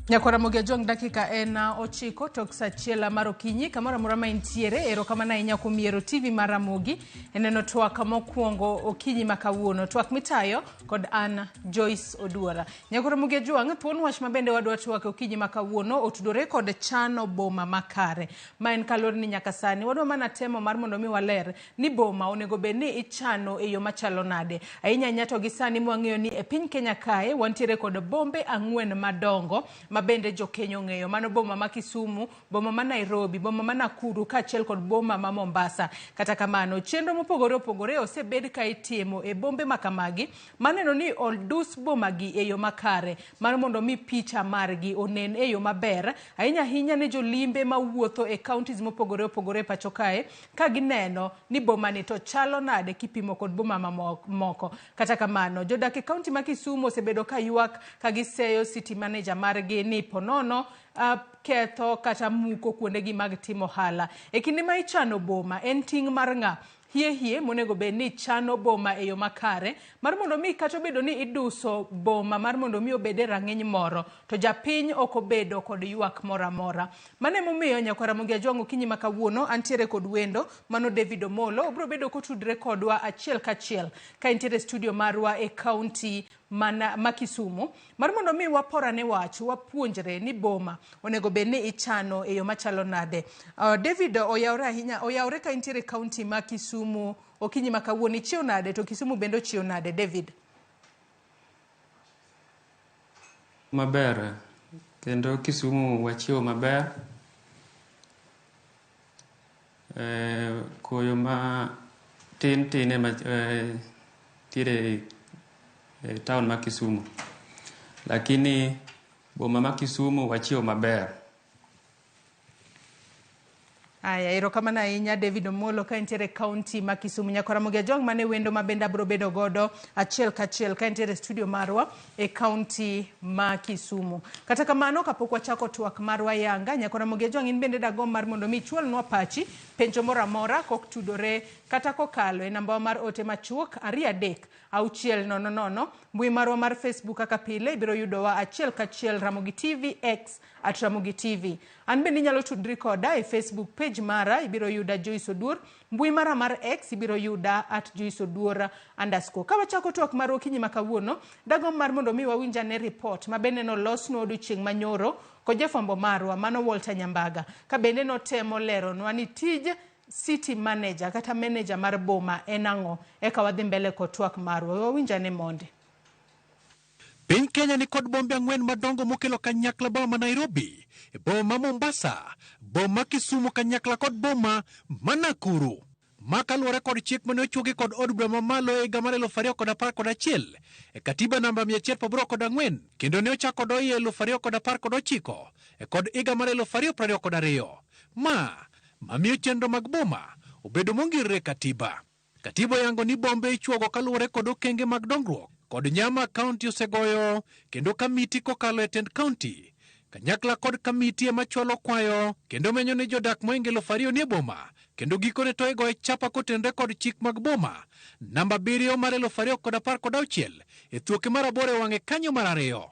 Nyakwara Ramogi Ajwang' dakika en 9 tok saa 1 mar okinyi kamoro amora ma intiere. Erokamano ahinya kuom yiero TV mar Ramogi e neno twak mokwongo okinyi ma kawuono, twak mitayo kod an Joyce Oduora. Nyakwara Ramogi Ajwang', thuon wach ma bende wadwa twak okinyi ma kawuono otudore kod chano boma makare, ma en kaluwore ni nyaka sani wadwa mana temo mar mondo mi waler ni boma onego bed ni ichano e yo machalo nade. Ahinya ahinya to gi sani mwang'eyo ni e piny Kenya kae wantiere kod bombe 4 madongo ma bende jo Kenya ong'eyo. Mano boma ma Kisumu, boma ma Nairobi, boma ma Nakuru kaachiel kod boma ma Mombasa. Kata kamano, chenro mopogore opogore osebed ka itimo e bombe ma kamagi maneno ni odus boma gi e yo makare mar mondo mi picha margi onen e yo maber ahinya ahinya ne jolimbe mawuotho e counties mopogore opogore e pacho kae ka gineno ni boma ni to chalo nade kipimo kod boma mamoko. Kata kamano, jodak e kaunti ma Kisumu osebedo ka ywak ka giseyo city manager margi ni ponono ketho kata muko kuondegi mag timo ohala. E kinde ma ichano boma, en ting' mar ng'a? Hie hie monego bed ni chano boma e yo makare mar mondo mi kata obedo ni iduso boma mar mondo mi obed e rang'iny moro, to japiny ok obedo kod ywak moro amora. Mano emomiyo Nyakwar Ramogi Ajwang' okinyi ma kawuono antiere kod wendo mano David Omolo, obiro bedo kotudre kodwa achiel kachiel ka entiere studio marwa e kaunti mana ma Kisumu mar mondo mi waporane wach, wapuonjre ni boma onego bed ni ichano e yo machalo nade. David oyawre ahinya, oyawre ka intiere kaunti ma Kisumu okinyi ma kawuono. Ichiew nade to Kisumu bende ochiew nade, David? Maber, kendo Kisumu wachiew maber. Koyo ma tin tin ema nitiere e town ma Kisumu. Lakini boma ma Kisumu wachiew maber. Aya, erokamano ahinya David Omolo ka entiere kaunti ma Kisumu. Nyakwar Ramogi Ajwang' mane wendo ma bende abiro bedo godo achiel kachiel ka entiere studio marwa e kaunti ma Kisumu. Kata kamano, kapok wachako twak marwa yanga, Nyakwar Ramogi Ajwang' in bende dagomb mar mondo mi ichwalnwa pachi, penjo moro amora koktudore kata kokalo e nambawa mar ote machuok 2 3 6 0 0. Mbui marwa mar Facebook kaka pile ibiro yudowa achiel kachiel Ramogi TV, X at Ramogi TV. An bende inyalo tudri koda e Facebook page mara, ibiro yuda Joyce Oduor. Mbui mara mar X ibiro yuda at Joyce Oduor underscore. Ka wachako twak marwa okinyi ma kawuono, dagomb mar mondo mi wawinj ane report ma bende nolosnwa odiochieng' manyoro kod jafwambo marwa mano Walter Nyambaga, ka bende notemo leronwa ni tij city manager kata manager mar boma en ang'o. Eka wadhi mbele kod twak marwa. Wawinj ane mondi. Piny Kenya ni kod bombe 4 madongo mokelo kanyakla: boma ma Nairobi, boma ma Mombasa, boma ma Kisumu kanyakla kod boma ma Nakuru. Ma kaluwore kod chik mane ochuogi kod od bura mamalo e higa mar 2011 e katiba namba 184, kendo ne ochako doye 2019 e kod higa mar 2022. Ma mamiyo chenro mag boma obedo mongirore e katiba. Katiba oyango ni bombe ichuogo kaluwore kod okenge mag dongruok kod nyama kaunti osegoyo, kendo kamiti kokalo e tend kaunti kanyakla kod kamiti ema chwalo kwayo kendo menyo ni jodak mohingo 2,000 nie boma, kendo gikone to igoye chapa kotenore kod chik mag boma namba 7 mar 2016 e thuoke mar 8 e wang'e kanyo mar 2.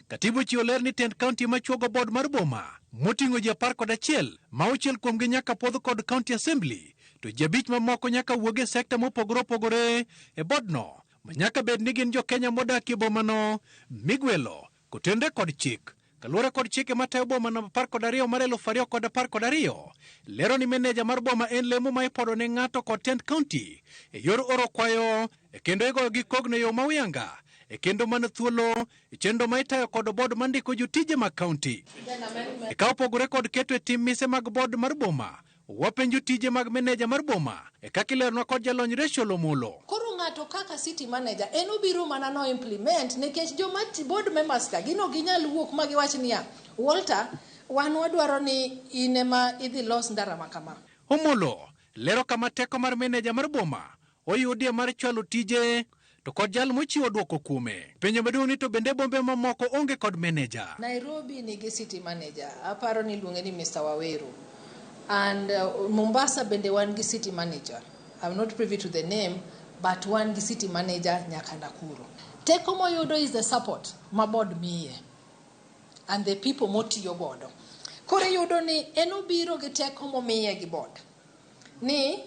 Katiba ochiwo ler ni tend kaunti ema chuogo board mar boma moting'o ji 11, ma 6 kuomgi nyaka puodh kod county assembly, to ji 5 mamoko nyaka wuog e sekta mopogore opogore e boardno, ma nyaka bed ni gin jo Kenya modak e bomano migwelo kotenre kod chik. Kaluwore kod chike matayo boma namba 12 mar 2012, lero ni meneja mar boma en lemo ma ipodo ne ng'ato kod tend kaunti e yor oro kwayo, e kendo igoyo gi kogno e yo ma uyanga e kendo mana thuolo e chenro ma itayo kod board mandiko jotije mag kaunti. E ka opogore kod keto e tim mise mag board mar boma, wapenjo tije mag meneja mar boma e kaka ileronwa kod jalony Rachel Omolo. Koro ng'ato kaka city manager en obiro mana no implement, nikech joma board members ka gin ok ginyal wuok ma giwach niya, "Walter, wan wadwaro ni in ema idhi los ndara ma kama." Omolo lero kama teko mar meneja mar boma oyudie mar chwalo tije to kod jal mochiwo dwoko kuome. Penjo maduong' ni to bende bombe mamoko onge kod meneja? Nairobi nigi city manager, aparo ni iluonge ni Mr. Waweru. And Mombasa bende wan gi city manager. I'm not privy to the name, but wan gi city manager nyaka Nakuru. Teko moyudo is the support ma board miye. and the people motiyo godo. Koro iyudo ni en obiro gi teko momiye gi board ni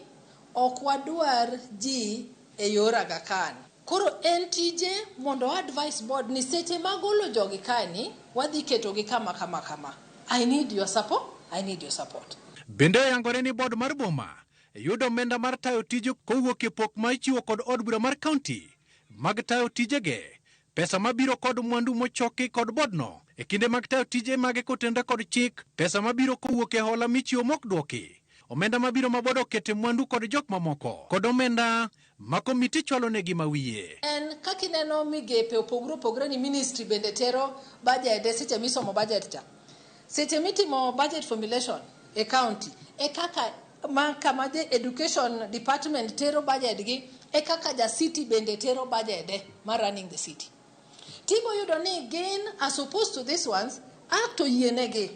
ok wadwar ji e yor Aga Khan. Koro en tije mondo o advise board ni seche magolo jogi kaeni wadhi ketogi kama kama kama. I need your support. I need your support. Bende oyangore ni board mar boma yudo omenda mar tayo tije kowuok e pok ma ichiwo kod od bura mar kaunti mag tayo tijege, pesa mabiro kod mwandu mochoki kod bodno e kinde mag tayo tije mage kotenre kod chik, pesa mabiro kowuok e hola michiwo mok dwoki, omenda mabiro ma bodo okete mwandu kod jok mamoko, kod omenda ma komiti chwalo negi mawiye. En kaka ineno migepe opogore opogore ni ministry bende tero budget e seche misomo budget cha. Seche mitimo budget formulation e county, e kaka ma kama je education department tero budget gi, e kaka ja city bende tero budget de mar running the city. Tibo yudo ni gin as opposed to these ones, act oyienegi.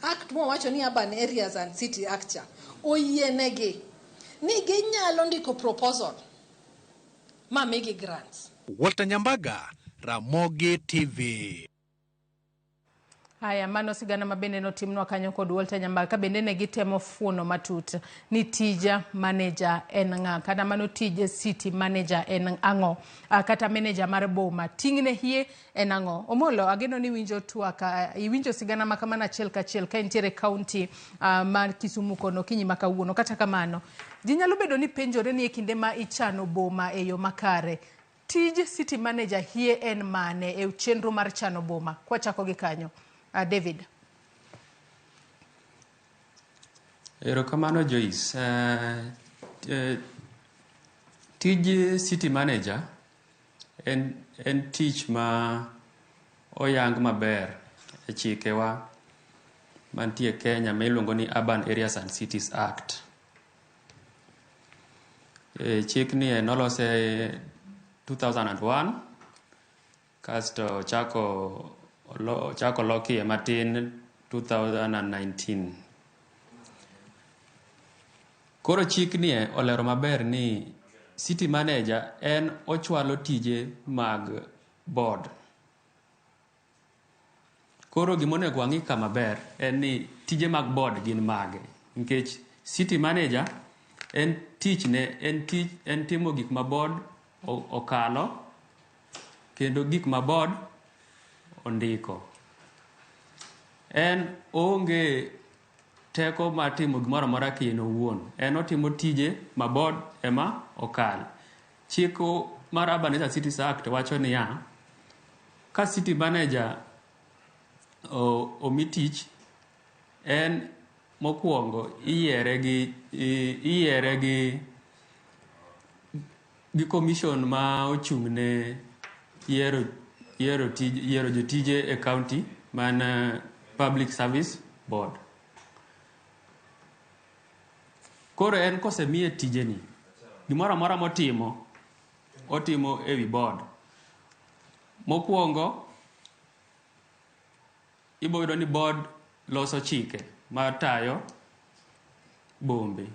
Act mowacho ni Urban Areas and City Act cha oyienegi ni ginyalo ndiko proposal ma migi grants. Walter Nyambaga, Ramogi TV. Haya, mano sigana ma bende notimnwa kanyo kod Walter Nyambaga ka bende ne gitemo fuono matut ni tija manager en ng'a, kata mano tij city manager en ang'o, kata manager mar boma ting'ne hie en ang'o. Omolo, ageno ni iwinjo twak, iwinjo sigana ma kamano achiel kachiel ka intiere kaunti mar Kisumu kono okinyi ma kawuono. Kata kamano, ji nyalo bedo ni penjore ni e kinde ma ichano boma e yo makare, tij city manager hie en mane e chenro mar chano boma? Kwachako gi kanyo. David. Erokamano Joyce. Tij city manager en tich ma oyang maber e chikewa mantie Kenya ma iluongo ni Urban Areas and Cities Act. Chikni nolose 2001 kasto ochako lokie matin 2019. Koro chikni olero maber ni city manager en ochwalo tije mag board. Koro gimonego wang'i ka maber en ni tije mag board gin mage, nikech city manager en tichne en timo gik ma board okalo kendo gik ma board ondiko. En oonge teko mar timo gimoro amora kien owuon. En otimo tije ma board ema okal. Chik mar Urban Areas and Cities Act wacho niya, ka city manager omi tich, en mokwongo iyiere gi commission ma ochung' ne yiero jotije e county man Public Service Board. Koro en kosemiye tijeni, gimoro amora motimo, otimo ewi board. Mokwongo, ibo yudo ni board loso chike matayo bombe.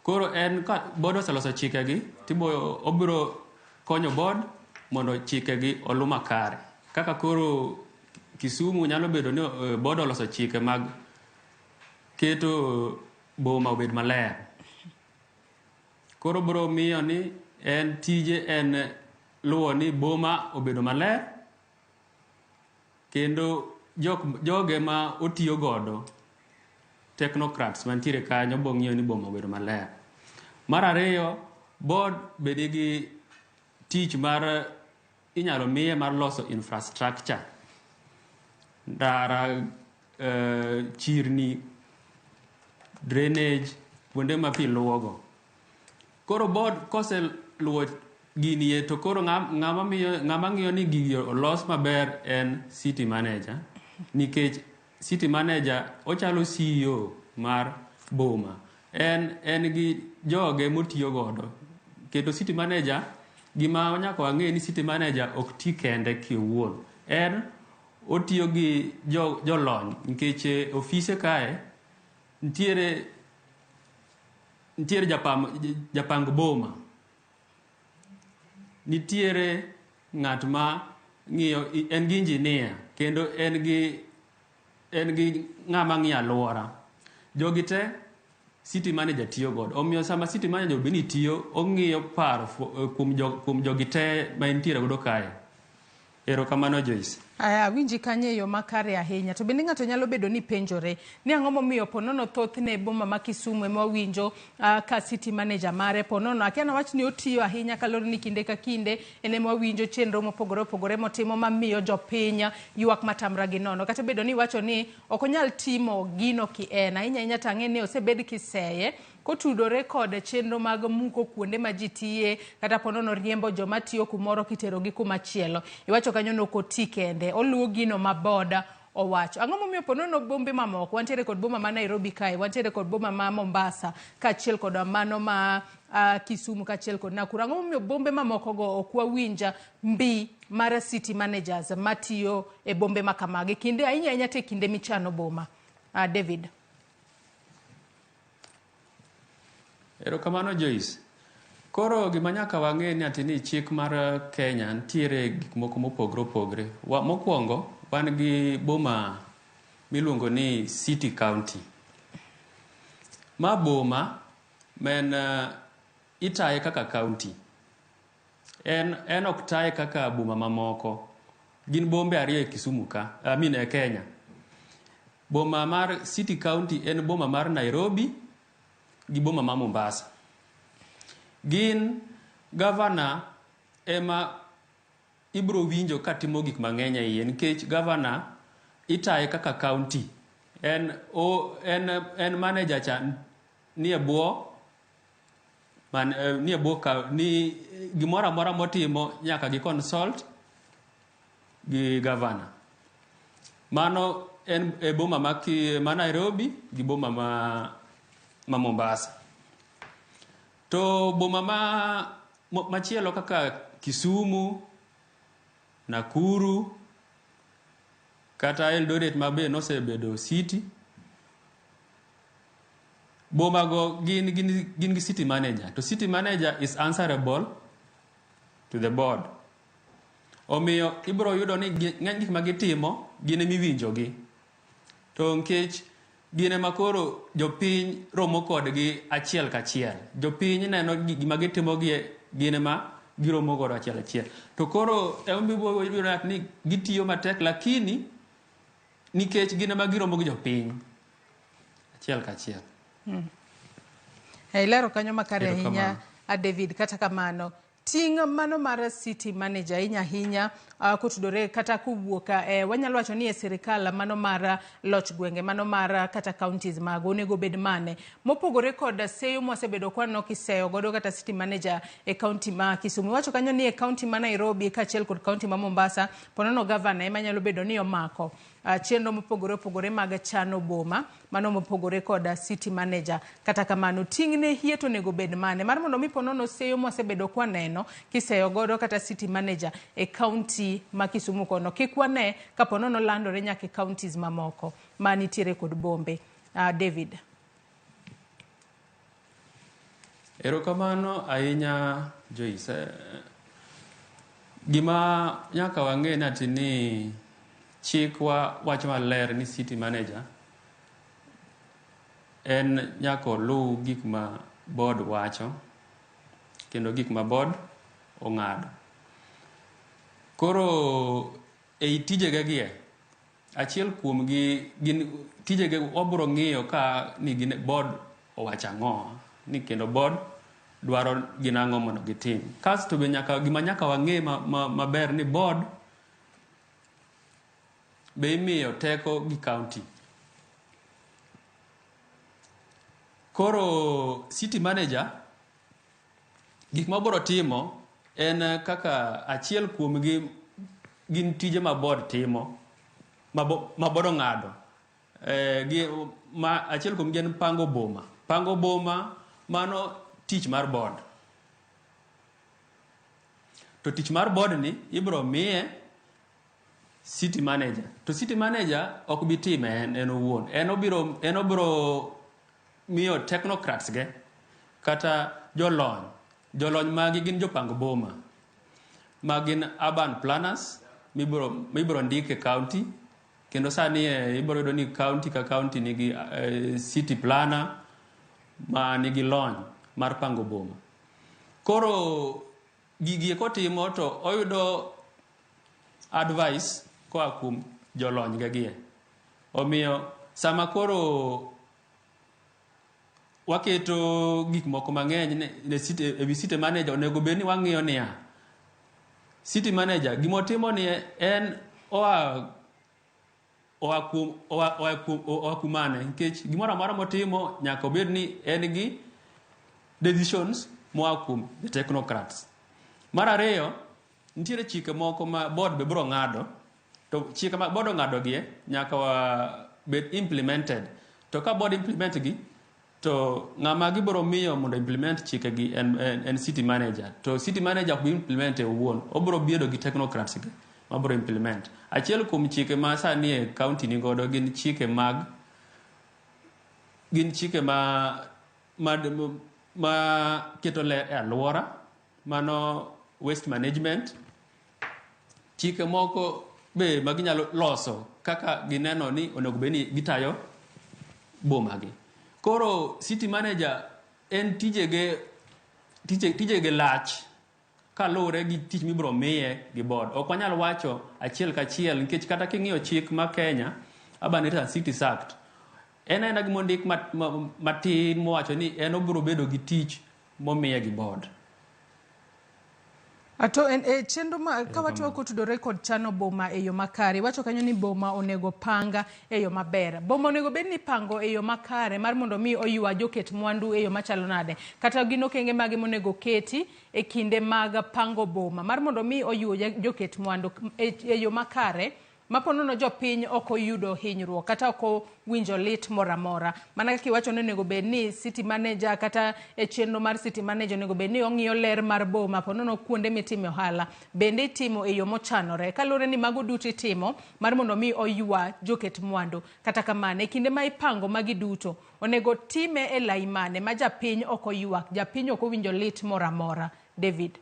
Koro en ka board oseloso chikegi, tibo obiro konyo board mondo chikegi olu makare. Kaka koro Kisumu nyalo bedo ni board oloso chike mag keto boma obed maler. Koro biro miyo ni en tije en luwo ni boma obedo maler kendo joge ma otiyo godo technocrats mantiere kanyo bo ng'iyo ni boma obedo maler. Mar ariyo, board be nigi tich mar inyalo miye mar loso infrastructure. Ndara, chirni, drainage, kuonde ma pi luwogo. Koro board koseluwo gini to koro ng'ama ng'iyo ni gigi olos maber en city manager, nikech city manager ochalo CEO mar boma. En gi joge motiyo godo. Kendo city manager, gima nyaka wang'e ni city manager ok ti kende kiwuon. En otiyo gi jolony, nikech ofise kae nitiere japang boma, nitiere ng'at ma ng'iyo en gi engineer kendo en gi ng'ama ng'iyo alwora. Jogi te city manager tiyo godo. Omiyo sama city manager obed ni tiyo, ong'iyo paro kuom jogi te ma entiere godo kae. Erokamano, Joyce. Aya, awinji kanyo e yo makare ahinya. To bende ng'ato nyalo bedo ni penjore ni ang'o momiyo ponono thothne boma ma Kisumu ema wawinjo ka city manager mare ponono akia nawach ni otiyo ahinya kaluwore ni kinde ka kinde en ema wawinjo chenro mopogore opogore motimo mamiyo jopiny ywak matamra gi nono. Kata bedo ni iwacho ni ok onyal timo gino ki en ahinya ahinya to ang'e ni osebed kiseye kotudore kod chenro mag muko kuonde ma ji tiye kata ponono riembo joma tiyo kumoro kiterogi kumachielo. Iwacho kanyo ni ok oti kende, oluwo gino ma board owacho. Ang'o momiyo ponono bombe mamoko, wantiere kod boma ma Nairobi kae, wantiere kod boma ma Mombasa, kaachiel kod mano ma Kisumu kaachiel kod Nakuru. Ang'o momiyo bombe mamoko go ok wawinj mbi mar city managers matiyo e bombe ma kamagi kinde ahinya ahinya to e kinde michano boma? David. Erokamano, Joyce. Koro gima nyaka wang'e ni ati ni chik mar Kenya nitiere gik moko mopogore opogore. Mokwongo wan gi boma miluongo ni City County. Ma boma men itaye kaka county. En ok taye kaka boma mamoko. Gin bombe ariyo e Kisumu ka, I mean e Kenya. Boma mar City County en boma mar Nairobi gi boma ma Mombasa. Gin gavana ema ibiro winjo katimo gik mang'eny e iye nikech gavana itaye kaka county. En manager cha nie bwo man, nie bwo ka, ni gimoro amora motimo nyaka gi consult gi gavana. Mano en e boma ma Nairobi gi boma ma Mombasa. To boma machielo kaka Kisumu, Nakuru, kata Eldoret ma be nosebedo city, boma go gin gi city manager. To city manager is answerable to the board. Omiyo ibiro yudo ni ng'eny gik ma gitimo gin ema iwinjogi. To nikech gin ema koro jopiny romo kodgi achiel kachiel. Jopiny neno gima gitimo gi gin ema giromo godo achiel achiel. To koro ema ibiro yudo ni gitiyo matek lakini nikech gin ema giromo gi jopiny achiel kachiel. Ilero kanyo makare ahinya, Erokamano. a David. Kata kamano, ting' mano mar city manager ahinya ahinya kotudore kata kowuok wanyalo wacho ni e sirikal mano mar loch gwenge mano mar kata counties mago onego bed mane mopogore kod seyo mwasebedo kwaneno kiseyo godo kata city manager e county ma Kisumu. Iwacho kanyo ni e county ma Nairobi kaachiel kod county ma Mombasa ponono gavana ema nyalo bedo ni omako chenro mopogore opogore mag chano boma mano mopogore kod city manager. Kata kamano ting'ne hie to onego bed mane mar mondo mi ponono seyo mwasebedo kwaneno kiseyo godo kata city manager e county ma Kisumu kono kik wane ka ponono landore nyaka e counties mamoko manitiere kod bombe. David. Erokamano ahinya, Joyce. Gima nyaka wang'e ni ati ni chikwa wacho maler ni city manager en nyaka oluw gik ma board wacho kendo gik ma board ong'ado. Koro ei tijege gi achiel kuom gi gin tijege wabiro ng'iyo ka ni gin board owacho ang'o ni kendo board dwaro gin ang'o mondo gitim. Kasto be nyaka gima nyaka wang'e maber ni board be imiyo teko gi county. Koro city manager gik mabiro timo en kaka achiel kuom gi gin tije ma board timo ma board ong'ado. Achiel kuom gi en pango boma. Pango boma mano tich mar board. To tich mar board ni ibiro miye city manager. To city manager ok bi time en owuon. En obiro miyo technocrats ge kata jolony. Jolony magi gin jopang boma ma gin urban planners. mibiro ndik e county kendo sani ibiro yudo ni county ka county nigi city planner ma nigi lony mar pango boma. Koro gigi kotimo to oyudo advice koa kuom jolony ge. Omiyo sama koro waketo gik moko mang'eny ne city, ewi city manager, onego bed ni wang'iyo niya, city manager gimotimo ni en oa kuom oa kumane, nikech gimoro amora motimo nyaka obed ni en gi decisions moa kuom the technocrats. Mar ariyo, nitiere chike moko ma board be biro ng'ado, to chike ma board ong'ado gi nyaka wa bed implemented. To ka board implement gi, to ng'ama gibiro miyo mondo implement chike gi en city manager. To city manager ok bi implement e owuon, obiro bedo gi technocrats gi mabiro implement. Achiel kuom chike ma sani e county ni godo gin chike ma keto ler e alwora, mano waste management. Chike moko be ma ginyalo loso kaka gineno ni onego bed ni gitayo boma gi. Koro city manager en tijege lach kaluwore gi tich mibiro miye gi board. Ok wanyal wacho achiel kachiel, nikech kata king'iyo chik ma Kenya, Urban Areas and Cities Act, en aena gima ondik matin mowacho ni en obiro bedo gi tich momiye gi board. To en e chenro ma ka watwa kotudore kod chano boma e yo makare, iwacho kanyo ni boma onego panga e yo maber. Boma onego bed ni ipango e yo makare mar mondo mi oywa joket mwandu e yo machalo nade? Kata gin okenge mage monego keti e kinde mag pango boma mar mondo mi oywa joket mwandu e yo makare ma ponono jopiny ok oyudo hinyruok kata ok owinjo lit moro amora? Mana kaka iwacho ni onego bed ni city manager, kata e chenro mar city manager, onego bed ni ong'iyo ler mar boma, ponono kuonde mitime ohala bende itimo e yo mochanore. Kaluwore ni mago duto itimo mar mondo mi oywa joket mwandu. Kata kamano, e kinde ma ipango magi duto, onego time e lai mane ma japiny ok oywak, japiny ok owinjo lit moro amora, David?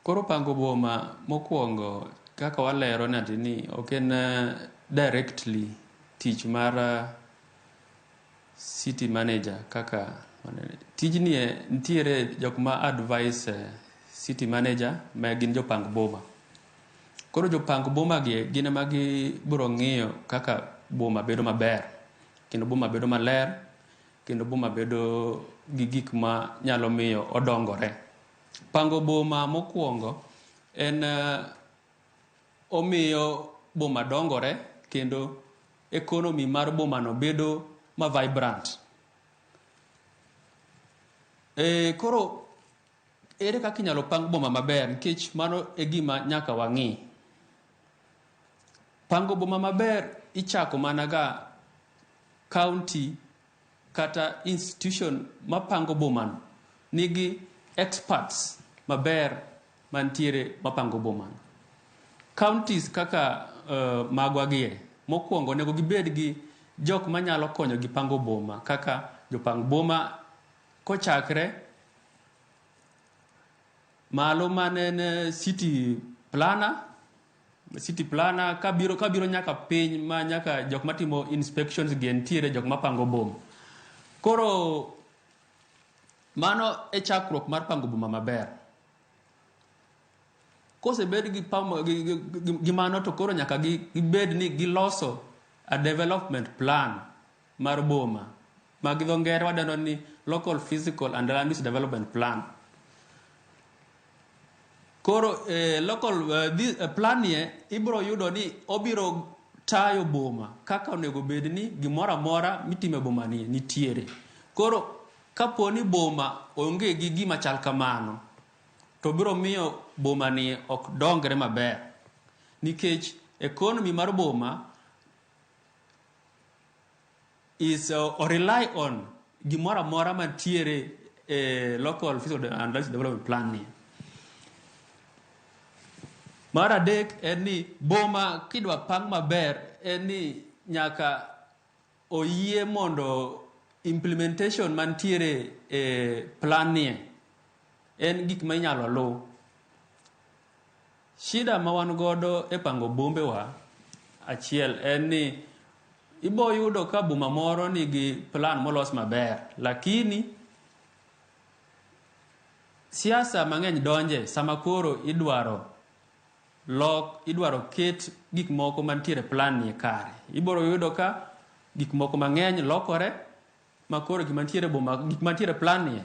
Koro pango boma mokwongo, kaka walero ni ati ni ok en directly tich mar city manager. Kaka tijni nitiere jok ma advise city manager ma gin jopang boma. Koro jopang boma gi gin ema gibiro ng'iyo kaka boma bedo maber kendo boma bedo maler kendo boma bedo gi gik ma nyalo miyo odongore. Pango boma mokwongo en omiyo boma dongore kendo economy mar boma no bedo ma vibrant. Koro ere kaka inyalo pang boma maber? Nikech mano e gima nyaka wang'i. Pango boma maber ichako mana ga county kata institution mapango bomano nigi experts maber mantiere mapango bomano. Counties kaka magwa gie, mokwongo onego gibed gi jok manyalo konyo gi pango boma, kaka jopang boma kochakre malo mane en city planner, city planner kabiro nyaka piny ma nyaka jok matimo inspections gi nitiere jok mapango boma. Koro mano e chakruok mar pango boma maber. Kosebed gi mano, to koro nyaka gibed ni giloso a development plan mar boma ma gi dho ngere wadendo ni local physical and land use development plan. Koro local plan nie ibiro yudo ni obiro tayo boma kaka onego bed ni gimoro amora mitimo e boma ni nitiere. Koro kapo ni boma onge gi gima chal kamano, to biro miyo boma ni ok dongre maber, nikech economy mar boma is or rely on gimoro amora mantiere e local physical and land use development plan ni. Mar adek en ni boma kidwa pang maber en ni nyaka oyie mondo implementation mantiere e plan nie en gik ma inyalo luw. Shida ma wan godo e pango bombewa achiel en ni ibo yudo ka boma moro nigi plan molos maber, lakini siasa mang'eny donje sama koro idwaro lok, idwaro ket gik moko mantiere plan ni kare. Ibiro yudo ka gik moko mang'eny lokore ma koro gik mantiere boma, gik mantiere plan ni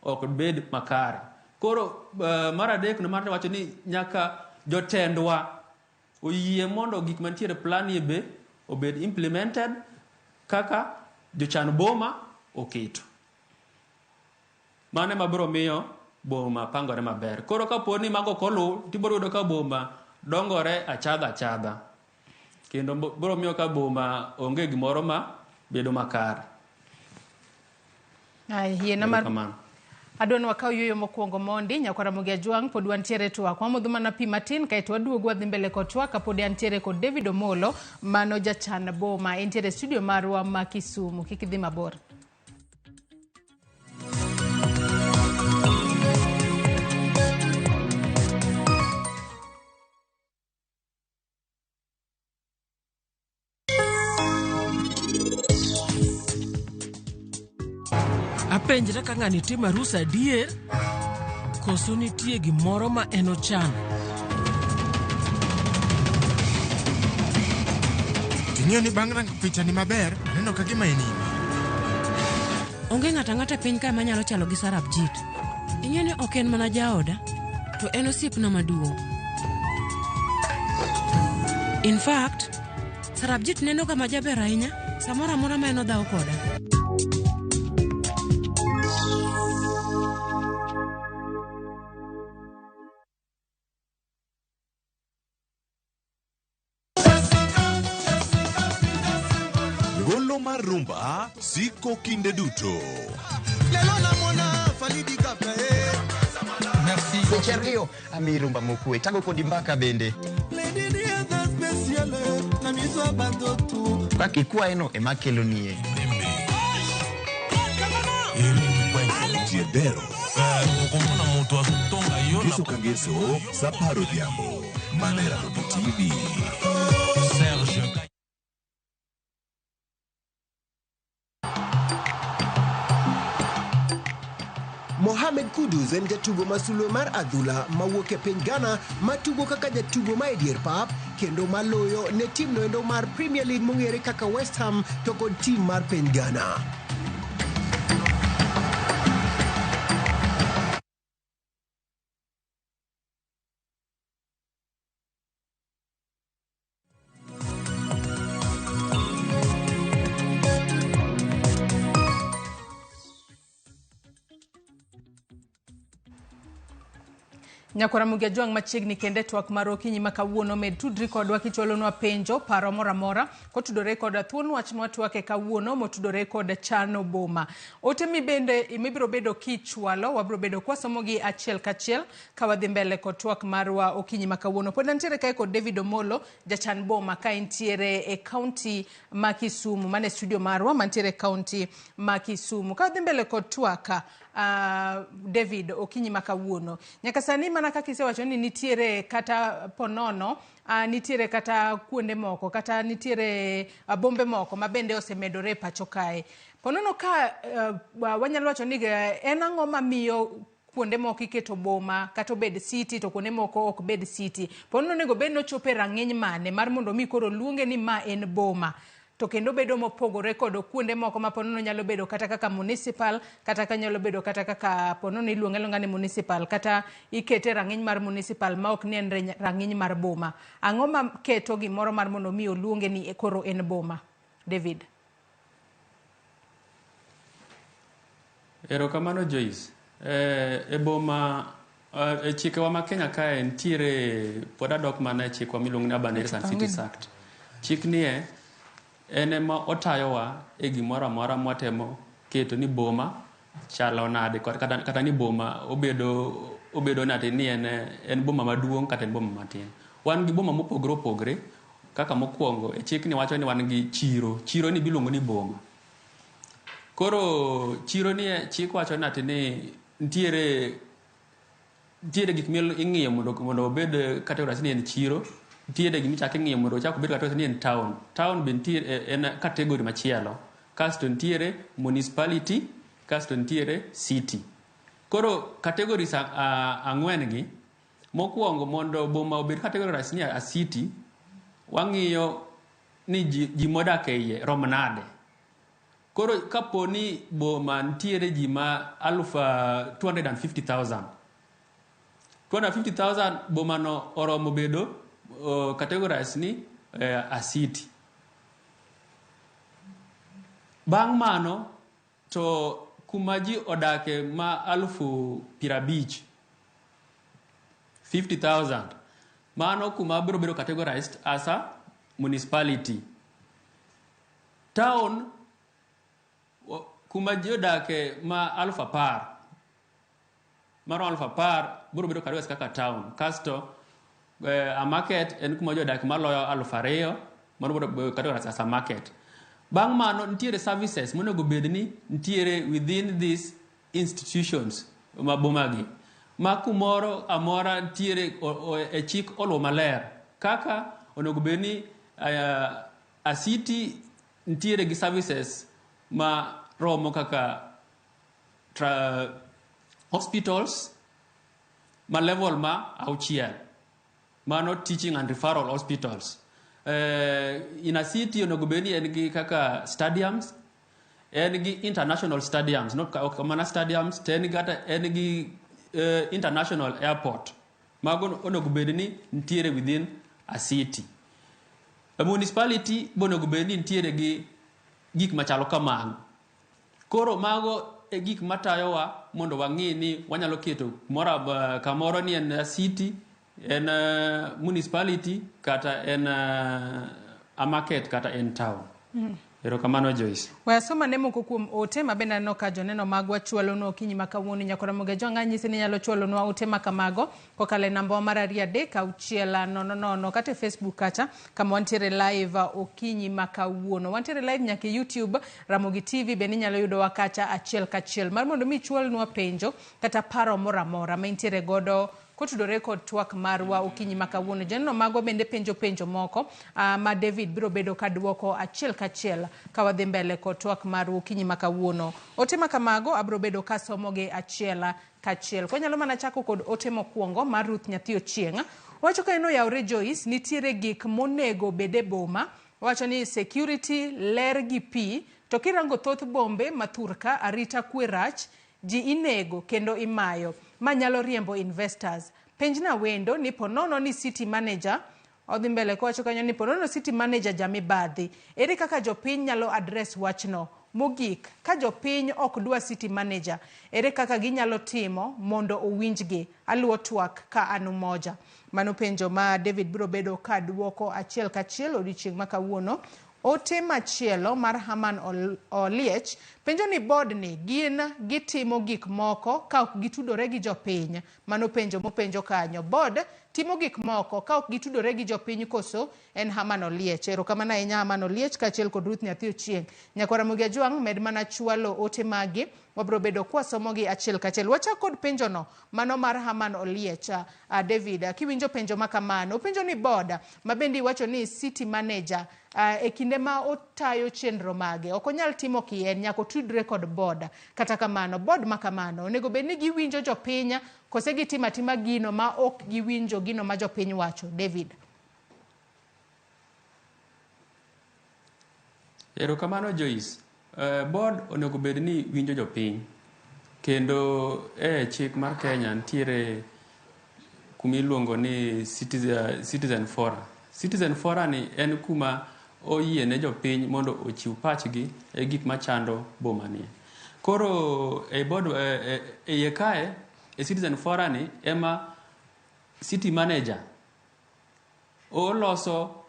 ok bed makare. Koro mar adek no mar wacho ni nyaka jotendwa oyie mondo gik mantiere plan ni be obed implemented kaka jochan boma oketo. Mano ema biro miyo boma pangore maber. Koro kapo ni mago ok oluw, tibiro yudo ka boma dongore achadha achadha. Kendo biro miyo ka boma onge gimoro ma bedo makare. Ay, yiena mar Erokamano. Adwa ni wakaw yueyo mokwongo mondi nyakwar Ramogi Ajwang' pod wantiere twak. Wamodho mana pi matin kaeto waduogo wadhi mbele kod twak kapod antiere kod David Omolo mano jachan boma. Entiere e studio marwa ma Kisumu. Kik idhi mabor. Apenjra ka ng'ani timo arus adier koso nitie gimoro ma en ochano. Ting'eyo ni bang' rango pichani maber, aneno ka gima en in. Onge ng'ato ang'ata e piny kae manyalo chalo gi Sarabjit. Ing'e ni ok en mana jaoda, to en osiepna maduong'. In fact, Sarabjit neno ga majaber ahinya samoro amora ma en odhawo koda. Golo mar rumba siko kinde duto. Weche ariyo ami rumba mokwe tango kodi mbaka bende kaka ikwayeno ema kelonie Jiedero. Ngeso ka ngeso sa apar odhiambo. Mana e Ramogi TV. Mohamed Kudus en jatugo ma sulwe mar adhula mawuok e piny Ghana matugo kaka jatugo ma e dier pap kendo maloyo ne tim noendo mar Premier League mong'ere kaka West Ham to kod tim mar piny Ghana. Nyakwar Ramogi Ajwang' machiegni kende twak mar okinyi ma kawuono med tudri kodwa kichwalonwa penjo, paro moro amora kotudore kod thuon wach mwatwake kawuono motudore kod chano boma. Ote mibende mibiro bedo kichwalo wabiro bedo kwasomogi achiel kachiel ka wadhi mbele kod twak marwa okinyi ma kawuono. Pod antiere kae kod David Omolo jachan boma ka entiere e kaunti ma Kisumu, mane studio marwa mantiere e kaunti ma Kisumu. Ka wadhi mbele kod twak David okinyi ma kawuono. Nyaka sani mana kaka isewacho ni nitiere kata ponono, nitiere kata kuonde moko, kata nitiere bombe moko ma bende osemedore e pacho kae. Ponono ka wanyalo wacho ni en ang'o mamiyo kuonde moko iketo boma kata obed city to kuonde moko ok bed city. Ponono onego bed ni ochopo e rang'iny mane mar mondo mi koro luonge ni ma en boma. To kendo bedo mopogore kod kuonde moko ma ponono nyalo bedo kata kaka municipal, kata ka nyalo bedo kata kaka ponono iluonge aluonga ni municipal, kata ikete rang'iny mar municipal ma ok ni en rang'iny mar boma. Ang'o ma keto gimoro mar mondo mi oluonge ni koro en boma? David. Erokamano Joyce. E boma e chikewa ma Kenya kae nitiere pod adok mana e chikwa miluongo ni Urban Areas and Cities Act. Chik nie en ema otayowa e gimoro amora mwatemo keto ni boma chalo nade kata ni boma obedo nade ni en boma maduong' kata en boma matin. Wan gi boma mopogore opogore kaka mokwongo e chikni wacho ni wan gi chiro. Chiro ni biluongo ni boma. Koro chiro ni chik wacho nade ni nitiere Nitiere gik ming'iyo mondo obed categorized ni en chiro. Nitiere gik michako ing'iyo mondo ochak obed categorized ni en town. Town be nitiere en category machielo. Kasto nitiere municipality, kasto nitiere city. Koro categories ang'wen gi, mokwongo mondo boma obed categorized ni a city, wang'iyo ni ji modak e iye rom nade. Koro kapo ni boma nitiere ji ma aluf 250,000. 250,000 boma no oromo bedo categorized ni a city. Bang' mano to kuma ji odake ma 50,000, 50,000, mano kuma biro bedo categorized as a municipality. Town kuma ji odake ma 10,000, maro 10,000 biro bedo categorized kaka town. Kasto a market en kuma ji odake maloyo 2,000, mano biro bedo categorized as a market. Bang' mano nitiere services monego bed ni nitiere within these institutions ma boma gi. Ma kumoro amora nitiere e chik oluwo maler. Kaka onego bed ni a city nitiere gi services ma romo kaka hospitals ma level ma 6. Mano teaching and referral hospitals. In a city onego bed ni en gi kaka stadiums, en gi international stadiums, not ok mana stadiums, to en kata en gi international airport. Mago onego bed ni nitiere within a city. A municipality be onego bed ni nitiere gi gik machalo kamano. Koro mago e gik matayowa mondo wang'i ni wanyalo keto kamoro ni en a city, en municipality, kata en a market, kata en town. Erokamano Joyce. We asoma ne moko kuom ote ma bende aneno ka joneno magwa chwalonwa okinyi ma kawuono. Nyakora Ramogi Ajwang' nyisi ni inyalo chwalonwa ote ma kamago kokalo e namba wa mar 2 3 6 0 0 kata e Facebook kacha kama wantiere live okinyi ma kawuono. Wantiere live nyaka e YouTube Ramogi TV bende inyalo yudowa kacha achiel kachiel. Mar mondo mi ichwalnwa penjo kata paro moro amora ma intiere godo kotudore kod twak marwa okinyi ma kawuono. Joneno magwa bende penjo penjo moko ma David biro bedo ka duoko achiel kachiel ka wadhi mbele kod twak marwa okinyi ma kawuono. Ote ma kamago abiro bedo ka somogi achiel kachiel. Kwanyalo mana chako kod ote mokwongo mar Ruth Nyathi Ochieng'. Owacho ka en oyawre Joyce, nitiere gik monego bed e boma. Owacho ni security, ler gi pi, to kirango thoth bombe ma thurka, arita kwe rach, ji inego kendo imayo, ma nyalo riembo investors. Penjna wendo ni ponono ni city manager, odhi mbele kowacho kanyo ni ponono city manager jamibadhi, ere kaka jopiny nyalo address wachno? Mogik, ka jopiny ok dwa city manager, ere kaka ginyalo timo mondo owinjgi? Aluwo twak ka an Umoja. Mano penjo ma David biro bedo ka duoko achiel kachiel odiochieng' ma kawuono. Ote machielo mar Haman Oliech penjo ni board ni gin gitimo gik moko ka ok gitudore gi jopiny. Mano penjo mopenjo kanyo. Board timo gik moko ka ok gitudore gi jopiny koso? En Haman Oliech. Erokamano ahinya Haman Oliech kaachiel kod Ruth Nyathi Ochieng'. Nyakwara Ramogi Ajwang' med mana chwalo ote magi. Wabiro bedo kwasomogi achiel kachiel. Wachak kod penjono mano mar Haman Oliech. David, kiwinjo penjo ma kamano, openjo ni board ma bende iwacho ni city manager e kinde ma otayo chenro mage ok onyal timo kien, nyaka otudre kod board. Kata kamano, board ma kamano onego bed ni giwinjo jopiny kose gitimo atima gino ma ok giwinjo gino ma jopiny wacho? David. Erokamano Joyce. Board onego bed ni winjo jopiny. Kendo e chik mar Kenya nitiere kuma iluongo ni citizen forum. Citizen forum ni en kuma oyie ne jopiny mondo ochiw pachgi e gik machando boma ni. Koro e board e iye kae e citizen forum ni ema city manager oloso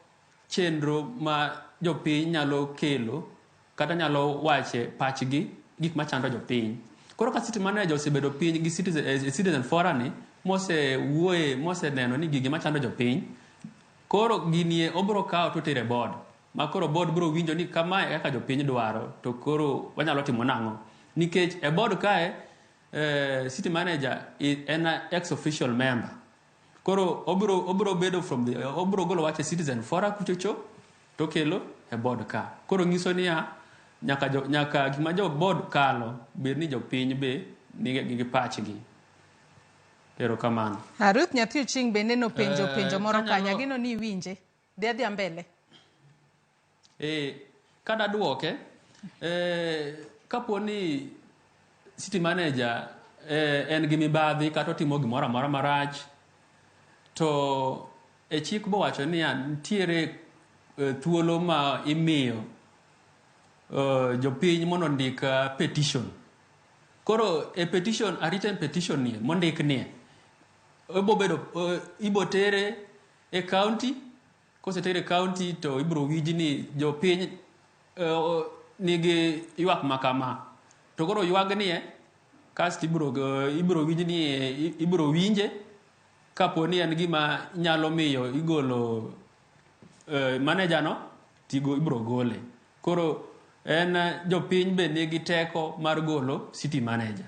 chenro ma jopiny nyalo kelo kata nyalo wache pachgi gik machando jopiny. Koro ka city manager osebedo piny gi citizen forum ni mosewuoye moseneno ni gigi machando jopiny, koro ginie obiro kawo to otere board. Ma koro board biro winjo ni kamae kaka jopiny dwaro to koro wanyalo timo nang'o. Nikech e board kae city manager en ex official member. Koro obiro bedo from the obiro golo wach e citizen fora kuchocho to kelo e board ka. Koro nyiso niya nyaka gima jo board kalo bed ni jopiny be nigi gi pachgi. Erokamano. Ruth Nyathi Oching bende nopenjo penjo moro kanyo, ageno ni iwinje. Dhi adhiya mbele. Kada duoke, kapo ni city manager en gi mibadhi kata otimo gimoro amora marach, to e chik bowacho niya nitiere thuolo ma imiyo jopiny mondo ondik petition. Koro e petition, a written petition nie mondik nie, ibo tere e county. Kosetere e county to ibiro winj ni jopiny nigi ywak ma kama. To koro ywagnie kasto ibiro winj ni ibiro winje kapo ni en gima nyalo miyo igolo manager no tigo ibiro gole. Koro en jopiny be nigi teko mar golo city manager.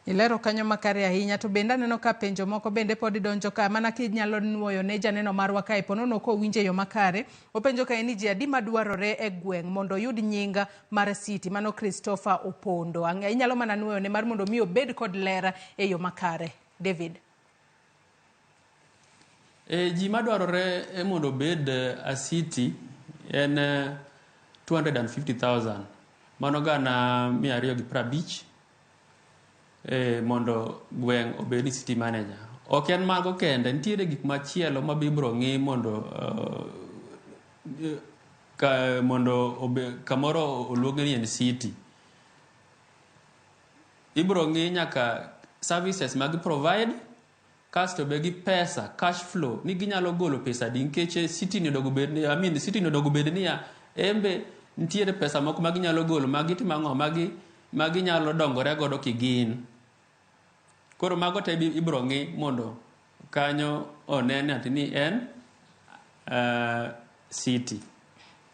Ilero kanyo makare ahinya, to bende aneno ka penjo moko bende pod donjo ka, mana kinyalo nuoyo ne janeno marwa kae ponono kowinjo e yo makare. Openjo kae ni ji adi madwarore e gweng' mondo oyud nying mar city, mano Christopher Opondo. Inyalo mana nuoyo ne mar mondo mi obed kod ler e yo makare. David. Ji madwarore mondo obed a city en 250,000. Mano gana 250 mondo gweng' obed ni city manager. Ok en mago kende, nitiere gik machielo ma be ibiro ng'i mondo kamoro oluonge ni en city. Ibiro ng'i nyaka services ma gi provide, kasto be gi pesa, cash flow, ni ginyalo golo pesa di, nikech city ni onego bed ni, I mean, city ni onego bed niya, embe nitiere pesa moko ma ginyalo golo, ma gitimo ang'o, ma ginyalo dongore godo kigin. Koro mago te ibiro ng'i mondo kanyo onene ati ni en city.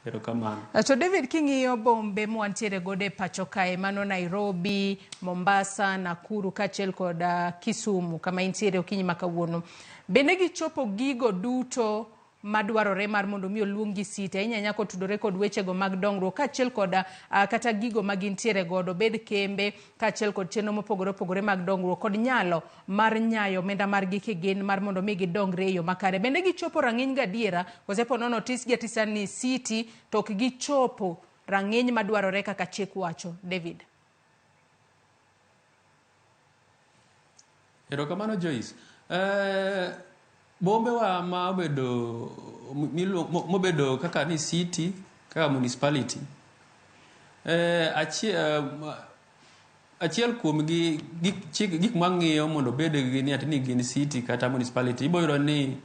Erokamano. To David, king'iyo bombe mwantiere godo e pacho kae, mano Nairobi, Mombasa, Nakuru kaachiel kod Kisumu kama intiere okinyi ma kawuono, bende gichopo gigo duto madwarore mar mondo mi oluong gi city, ahinya ahinya kotudore kod wechego mag dongruok kaachiel kod kata gigo ma gintiere godo, bed kembe kaachiel kod chenro mopogore opogore mag dongruok kod nyalo mar nyayo omenda margi kigin mar mondo mi gidongre e yo makare. Bende gichopo rang'iny gadiera, kose po nono otisgi atisa ni city to ok gichopo rang'iny madwarore kaka chik wacho? David. Erokamano Joyce. Bombe wa ma obedo kaka ni city, kaka municipality, achiel kuom gi gik mang'iyo mondo obed gi ni ati ni gin city kata municipality, ibiro yudo ni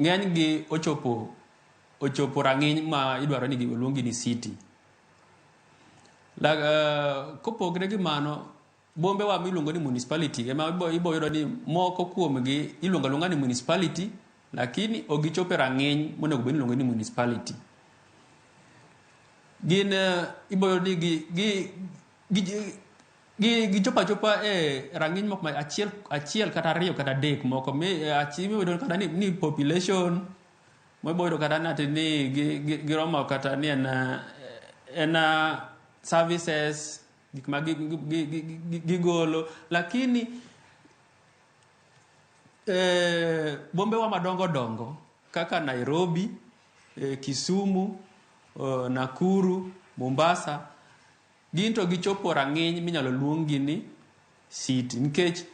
ng'eny gi ochopo rang'iny ma idwaro ni oluongi ni city. Kopogre gi mano, bombe wa miluongo ni municipality ema ibo yudo ni moko kuomgi iluongo aluonga ni municipality, lakini ok gichopo e rang'iny monego bed ni iluongo ni municipality. Gin ibo yudo ni gichopo achopa e rang'iny moko ma achiel kata ariyo kata adek moko ibo yudo kata ni population, ibo yudo kata ni ati ni giromo kata ni en services, gik ma gigolo, lakini bombe wa madongo dongo kaka Nairobi, Kisumu, Nakuru, Mombasa, gin to gichopo rang'iny minyalo luong gi ni city, nikech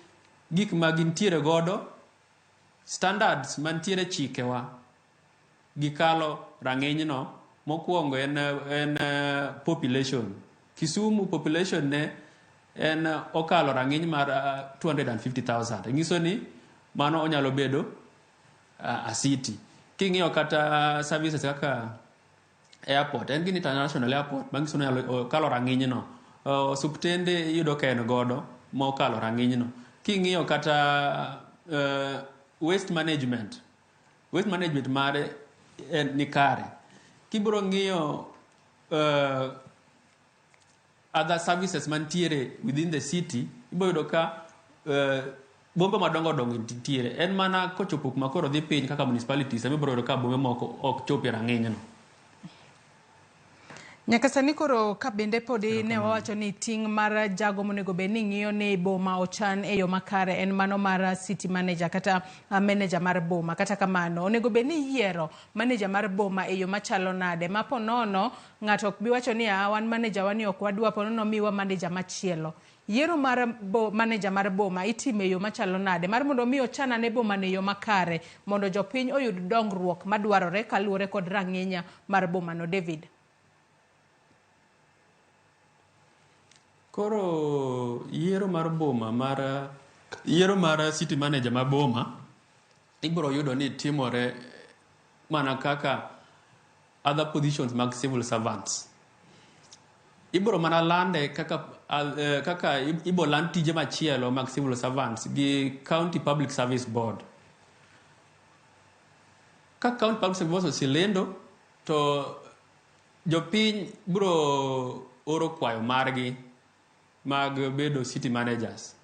gik ma gintiere godo, standards mantiere chikewa, gikalo rang'inyno. Mokwongo en population. Kisumu population ne en okalo rang'iny mar 250,000. Nyiso ni mano onyalo bedo a city. King'iyo kata services kaka airport, en gin international airport manyiso ni okalo rang'inyno. Osuptende iyudo ka en godo mokalo rang'inyno. King'iyo kata waste management, waste management mare en ni kare. Kibiro ng'iyo other services mantiere within the city, ibiro yudo ka bombe madongo dongo nitiere. En mana kochopo kuma koro dhi piny kaka municipalities ema ibiro yudo ka bombe moko ok chop e rang'inyno. Nyaka sani koro ka bende podi ne wawacho ni ting' mar jago monego bed ni ng'iyo ni boma ochan e yo makare en mano mar city manager kata manager mar boma. Kata kamano, onego bed ni iyiero manager mar boma e yo machalo nade? Ma po nono ng'ato ok bi wacho ni wan manager wa ni ok wadwa, po nono miwa manager machielo. Yiero mar manager mar boma itimo e yo machalo nade? Mar mondo mi ochan ane boma no e yo makare mondo jopiny oyud dongruok madwarore kaluwore kod rang'inya mar boma no. David. Koro yiero mar boma mar yiero mar city manager ma boma ibiro yudo ni timore mana kaka other positions mag civil servants. Ibiro mana lande kaka ibo land tije machielo mag civil servants gi County Public Service Board. Ka County Public Service Board oselendo to jopiny biro oro kwayo margi mag bedo city managers.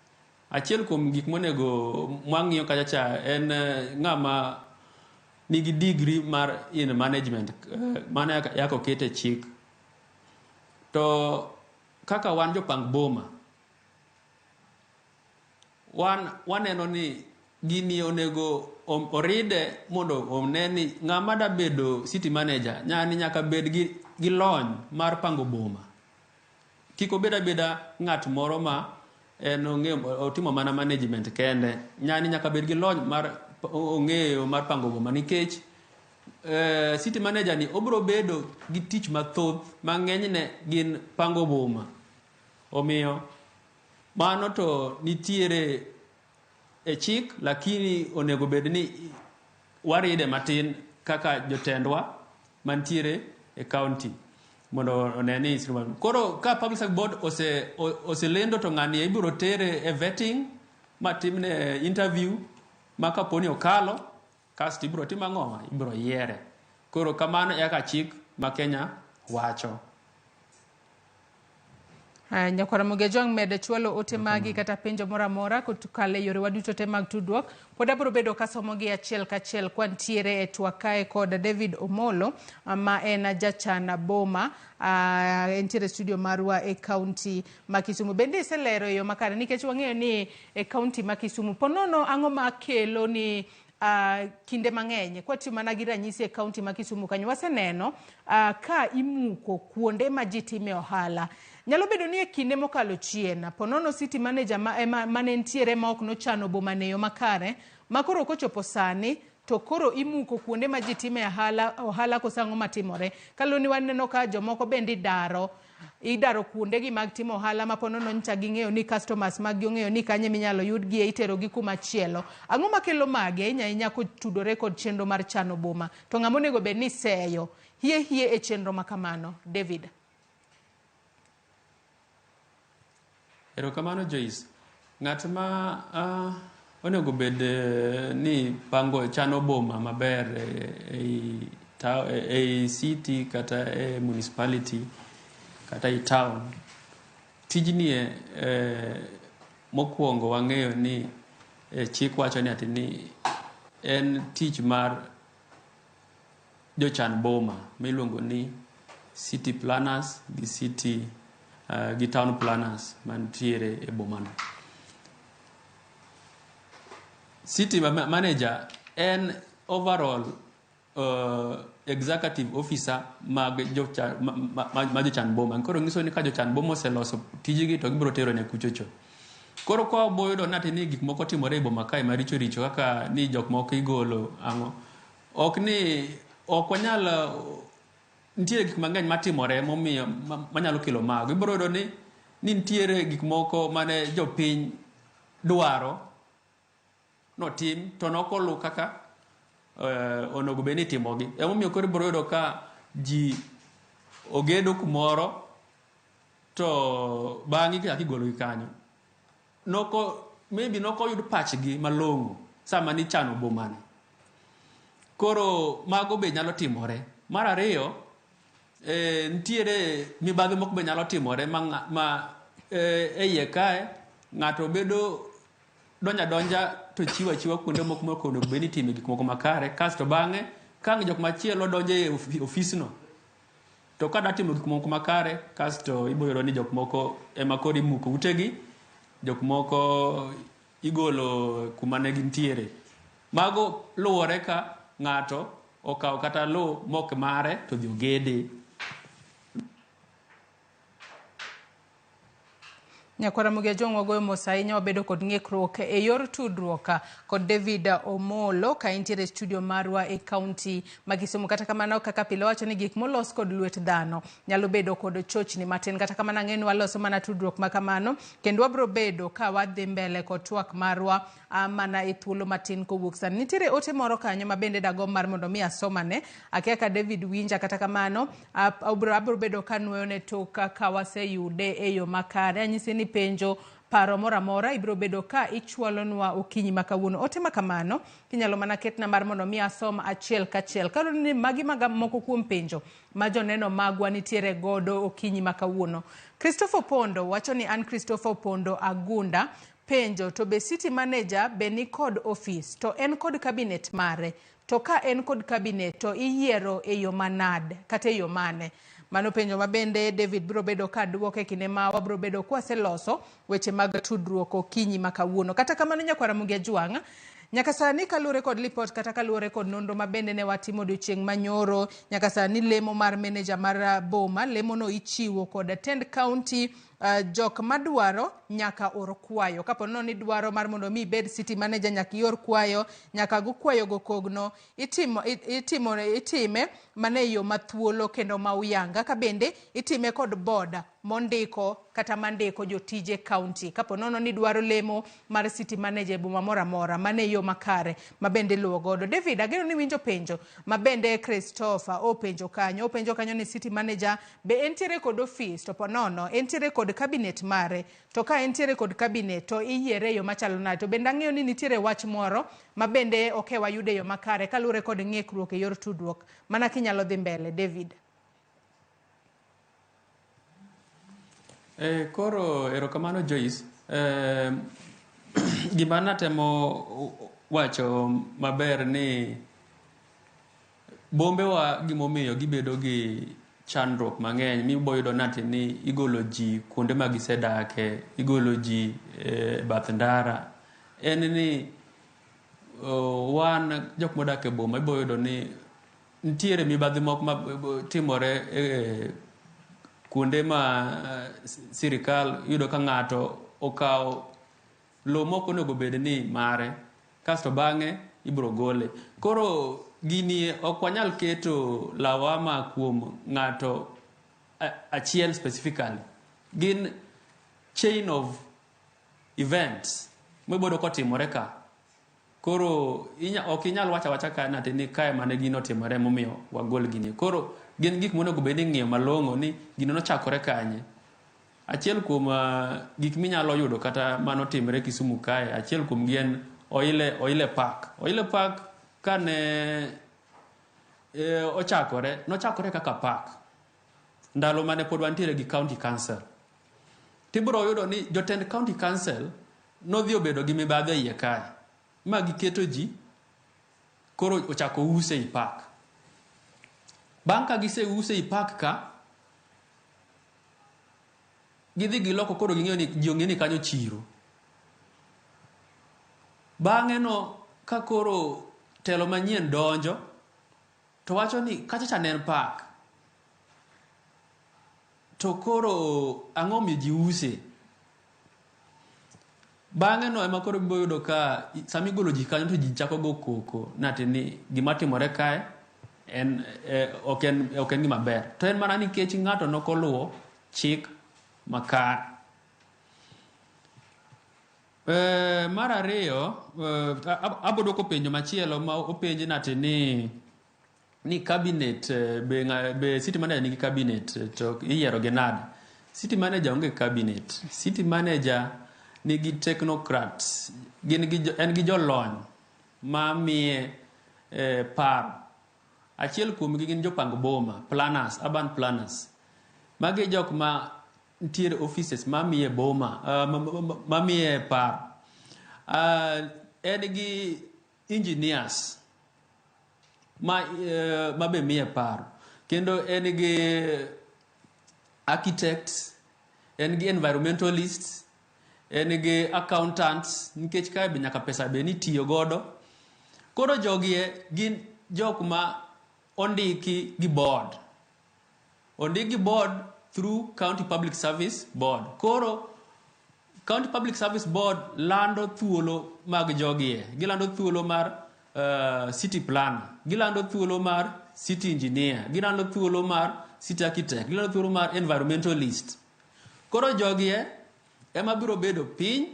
Achiel kuom gik monego mwang'iyo kacha cha en ng'ama nigi degree mar in management, mano yaka oket e chik. To kaka wan jopang boma, wan waneno ni gini onego oride mondo one ni ng'ama da bedo city manager nyani nyaka bed gi lony mar pango boma. Kik obed abeda ng'at moro ma en ong'eyo otimo mana management kende. Nyani nyaka bed gi lony mar ong'eyo mar pango boma nikech city manager ni obiro bedo gi tich mathoth mang'enyne gin pango boma. Omiyo mano to nitiere e chik, lakini onego bed ni waride matin kaka jotendwa mantiere e county mondo one ni. Koro ka Public Service Board oselendo to ng'ani ibiro tere e vetting matimne interview ma kaponi okalo kasto ibiro timo ang'o? Ibiro yiere. Koro kamano e kaka chik ma Kenya wacho. Nyakwar Ramogi Ajwang' med chwalo ote magi kata penjo moro amora kokalo e yorewa duto te mag tudruok. Pod abiro bedo kasomogi achiel kachiel kwantiere e twak kae kod David Omolo ma en jachan boma, entiere studio marwa e kaunti ma Kisumu. Bende iselero e yo makare nikech wang'eyo ni e kaunti ma Kisumu ponono ang'o makelo ni kinde mang'eny kwatiyo mana gi ranyisi e kaunti ma Kisumu kanyo waseneno ka imuko kuonde ma ji time ohala. Nyalo bedo ni e kinde mokalo chien ponono city manager mane nitiere ma ok nochano boma ne yo makare ma koro kochopo sani to koro imuko kuonde ma ji time ohala koso ang'o matimore. Kaluwore ni waneno ka jomoko bende idaro kuondegi mag timo ohala ma ponono nyocha ging'eyo ni customers mag gi ong'eyo ni kanye minyalo yudgie iterogi kuma chielo. Ang'o makelo magi ahinya ahinya kotudore kod chenro mar chano boma? To ng'ama onego bed ni seyo hie hie e chenro ma kamano? David. Erokamano Joyce. Ng'at ma onego bed ni pango chano boma maber ei city kata e municipality kata e town, tijni mokwongo wang'eyo ni chik wacho ni ati ni en tich mar jochan boma miluongo ni city planners gi city gi town planners mantiere e bomano. City manager en overall executive officer mag jochan boma. Koro nyiso ni ka jochan boma oseloso tijgi to gibiro tero ne kuchocho. Koro ka waboyudo ni ati ni gik moko timore e boma kae maricho richo kaka ni jok moko igolo ang'o. Ok ni ok wanyal, nitie gik mang'eny matimore momiyo manyalo kelo mago. Ibiro yudo ni nitiere gik moko mane jopiny dwaro notim to nokolu kaka onego bed ni itimogi. Emomiyo koro ibiro yudo ka ji ogedo kumoro to bang'e ichako igologi kanyo. Maybe nokoyud pachgi malong'o sama nichano bomani. Koro mago be nyalo timore. Mar ariyo, Nitiere mibadhi moko be nyalo timore ma e iye kae ng'ato bedo donja donja to chiwo achiwa kuonde moko mok onego bed ni itime gik moko makare, kasto bang'e ka ang' jok machielo donjo e ofisno to ka da timo gik moko makare, kasto ibiro yudo ni jok moko ema koro imuko utegi, jok moko igolo kuma ne gintiere. Mago luwore ka ng'ato okawo kata lowo mok mare to odhi ogede. Nyakwara Ramogi Ajwang' wagoyo mos ahinya, wabedo kod ng'ikruok e yor tudruok kod David Omolo ka entiere e studio marwa e kaunti ma Kisumu. Kata kamano, kaka pile wacho ni gik molos kod lwet dhano nyalo bedo kod chochni matin. Kata kamano, ang'e ni waloso mana tudruok ma kamano kendo wabro bedo ka wadhi mbele kod twak marwa mana e thuolo matin kowuok sani. Nitiere ote moro kanyo ma bende dagomb mar mondo mi asomane. Akia ka David winja, kata kamano abro bedo ka nuoyone tok ka waseyude e yo makare. Anyisi ni penjo, paro moro amora ibiro bedo ka ichwalonwa okinyi ma kawuono. Ote ma kamano inyalo mana ketna mar mondo mi asom achiel kachiel. Kaluwore ni magi maga moko kuom penjo ma joneno magwa nitiere godo okinyi ma kawuono. Christopher Opondo wacho ni an Christopher Opondo Agunda. Penjo, to be city manager be ni kod office to en kod cabinet mare? To ka en kod cabinet to iyiero e yo manade kata e yo mane? Mano penjo ma bende David biro bedo ka duoke kinde ma wabiro bedo kwaseloso weche mag tudruok okinyi ma kawuono. Kata kamano, nyakwara Ramogi Ajwang', nyaka sani kaluwore kod lipot kata kaluwore kod nonro ma bende ne watimo odiochieng' manyoro, nyaka sani lemo mar manager mar boma, lemono ichiwo kod tend county. Jok madwaro nyaka or kwayo. Kapo nono ni dwaro mar mondo mi ibed city manager, nyaka ior kwayo, nyaka go kwayo go kogno, itime mana e yo mathuolo kendo ma uyanga. Ka bende itime kod board mondiko kata mandiko jotije county. Kapo nono ni dwaro lemo mar city manager e boma moro amora, mano e yo makare ma bende iluwo godo. David, ageno ni winjo penjo ma bende Christopher openjo kanyo. Openjo kanyo ni city manager be entiere kod office, to po nono entiere kod cabinet mare, to ka entiere kod cabinet to iyiere e yo machalo nade? To bende ang'eyo ni nitiere wach moro ma bende ok wayudo e yo makare kaluwore kod ng'ikruok e yor tudruok. Mana kinyalo dhi mbele, David. Koro erokamano Joyce. Gima natemo wacho maber ni bombewa gimomiyo gibedo gi chandruok mang'eny miboyudo nati ni igolo ji kuonde ma gisedake, igolo ji e bath ndara, en ni wan jok modak e boma iboyudo ni nitiere mibadhi moko ma timore e kuonde ma sirikal. Iyudo ka ng'ato okawo lowo mok onego bed ni mare, kasto bang'e ibiro gole. Koro gini ok wanyal keto lawama kuom ng'ato achiel specifically. Gin chain of events miboyudo kotimore ka. Koro ok inyal wacho awacha ka nati ni kae mane gino otimore momiyo wagol gini. Koro gin gik monego bed ni ing'iyo malong'o ni gino nochakore kanye. Achiel kuom gik minyalo yudo kata manotimore Kisumu kae, achiel kuom gi en Oile Park. Oile Park kane ochakore, nochakore kaka park. Ndalo mane pod wantiere gi county council. Tibiro yudo ni jotend county council nodhi obedo gi mibadhi e iye kae, ma giketo ji koro ochako use ei park. Bang' ka giseuse ei park ka, gidhi giloko koro ging'eyo ni ji ong'e ni kanyo chiro. Bang'e no ka koro telo manyien donjo to wacho ni kacha cha ne en park. To koro ang'o miyo ji use? Bang'e no ema koro ibiro yudo ka sama igolo ji kanyo to ji chako go koko nati ni gima timore kae en ok en gima ber. To en mana nikech ng'ato nokoluwo chik makare. Mar ariyo, abo dwoko penjo machielo ma openj nati ni cabinet, be city manager nigi cabinet to iyiero gi nade? City manager onge cabinet. City manager nigi technocrats, en gi jolony ma miye paro. Achiel kuomgi gin jopang boma, planners, urban planners. Magi jok ma nitiere offices mamiye boma, mamiye paro. En gi engineers ma be miye paro. Kendo en gi architects, en gi environmentalists, en gi accountants, nikech kae be nyaka pesa be nitiyo godo. Koro jogi e gin jok ma ondiki gi board. Ondik gi board through County Public Service Board. Koro County Public Service Board lando thuolo mag jogi e. Gilando thuolo mar city planner, gilando thuolo mar city engineer, gilando thuolo mar city architect, gilando thuolo mar environmentalist. Koro jogi e ema biro bedo piny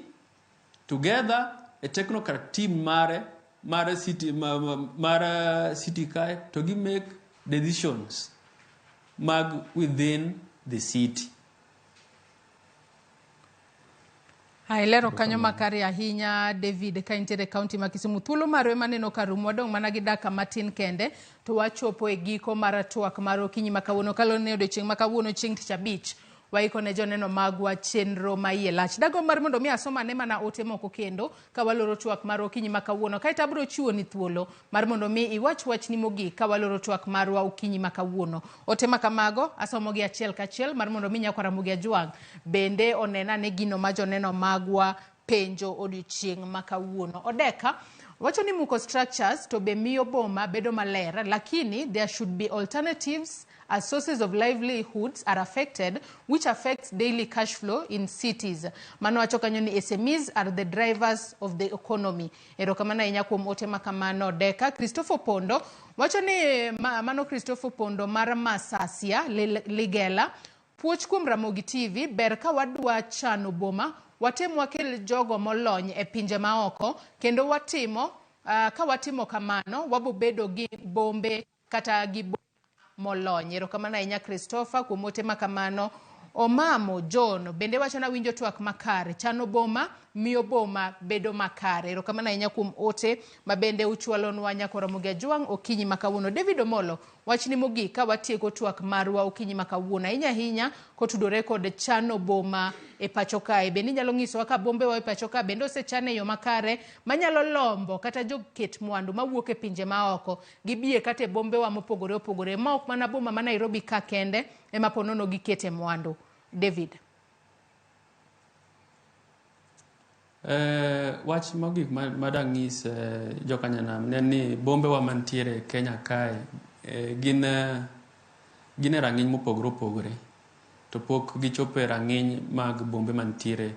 together e technocrat team mare mar city mar city kae to gi make decisions mag within the city. Ilero kanyo makare ahinya David ka intiere e kaunti ma Kisumu. Thuolo marwa ema neno ka rumo, wadong' mana gi dakika matin kende to wachopo e giko mar twak mar okinyi ma kawuono. Kaluwore ni odiochieng' ma kawuono chieng' tich abich, waiko ne joneno magwa chenro ma iye lach. Dagomb mar mondo mi asom ane mana ote moko kendo ka waloro twak mar okinyi ma kawuono. Kaeto abiro chiwo ni thuolo mar mondo mi iwach wachni mogik ka waloro twak marwa okinyi ma kawuono. Ote ma kamago asomogi achiel kachiel mar mondo mi nyakwar Ramogi Ajwang' bende onen ane gino ma joneno magwa penjo odiochieng' ma kawuono. Odeka wacho ni muko structures to be miyo boma bedo maler, lakini there should be alternatives as sources of livelihoods are affected, which affects daily cash flow in cities. Mano wacho kanyo ni SMEs are the drivers of the economy. Erokamano ahinya kuom ote ma kamano Odeka. Christopher Pondo wacho ni mano Christopher Pondo mar Masasia Ligela. Puoch kuom Ramogi TV, ber ka wadwa chano boma, watem wakel jogo molony e pinje maoko, kendo watimo, ka watimo kamano, wabobedo gi bombe kata gi molony. Erokamano ahinya Christopher kuom ote ma kamano. Omamo John bende wacho na winjo twak makare, chano boma miyo boma bedo makare. Erokamano ahinya kuom ote ma bende uchwalonwa nyakwar Ramogi Ajwang' okinyi ma kawuono. David Omolo, wachni mogik ka watieko twak marwa okinyi ma kawuono, ahinya ahinya kotudore kod chano boma e pacho kae. Bende inyalo nyisowa ka bombewa e pacho ka bende osechan e yo makare manyalo lombo kata joket mwandu mawuok e pinje maoko gibie kata e bombewa mopogore opogore, ma ok mana boma ma Nairobi ka kende ema po nono gikete mwandu. David. Wach mogik madang' nyis jokanyanam en ni bombewa mantiere e Kenya kae gin e rang'iny mopogore opogore, to pok gichopo e rang'iny mag bombe mantiere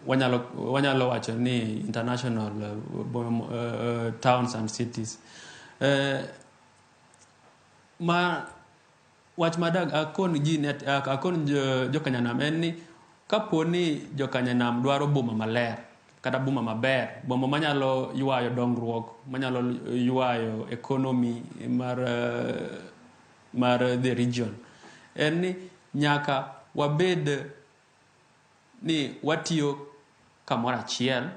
wanyalo wacho ni international towns and cities. Ma wach madag akon ji akon jokanyanam en ni kapo ni jokanyanam dwaro boma maler kata boma maber, boma manyalo ywayo dongruok, manyalo ywayo economy mar the region, en ni nyaka wabed ni watiyo kamoro achiel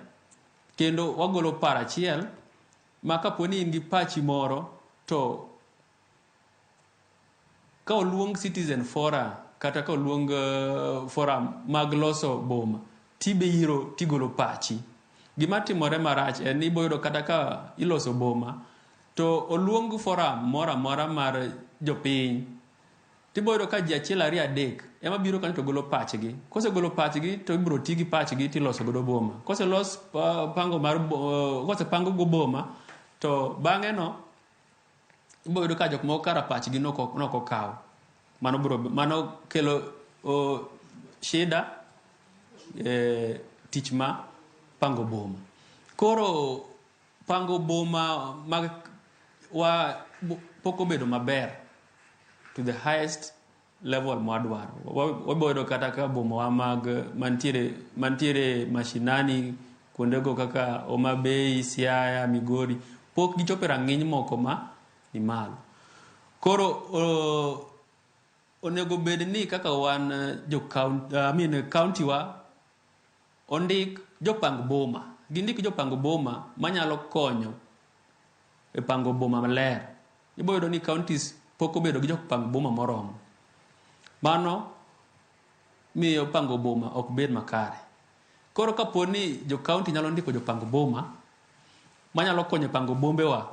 kendo wagolo paro achiel ma kapo ni in gi pachi moro to ka oluong citizen forum kata ka oluong forum mag loso boma, tibiro tigolo pachi. Gima timore marach en ni iboyudo kata ka iloso boma to oluong forum moro amora mar jopiny, tiboyudo ka ji achiel ariyo adek ema biro kanyo to golo pachgi. Kosegolo pachgi to ibiro ti gi pachgi tiloso godo boma. Koselos pango mar kosepang go boma to bang'e no iboyudo ka jok moko kara pachgi nok okaw. Mano kelo shida tich ma pango boma. Koro pango boma mag wa pok obedo maber to the highest level mwadwaro. Waboyudo kata ka boma wa mag mantiere mashinani kuondego kaka Homa Bay, Siaya, Migori pok gichopo e rang'iny moko ma ni malo. Koro onego bed ni kaka wan jo county wa ondik jopang boma. Gindik jopang boma manyalo konyo e pango boma maler. Ibo yudo ni counties pok obedo gi jopang boma moromo. Mano miyo pango boma ok bed makare. Koro kapo ni jo county nyalo ndiko jopang boma manyalo konyo e pango bombewa,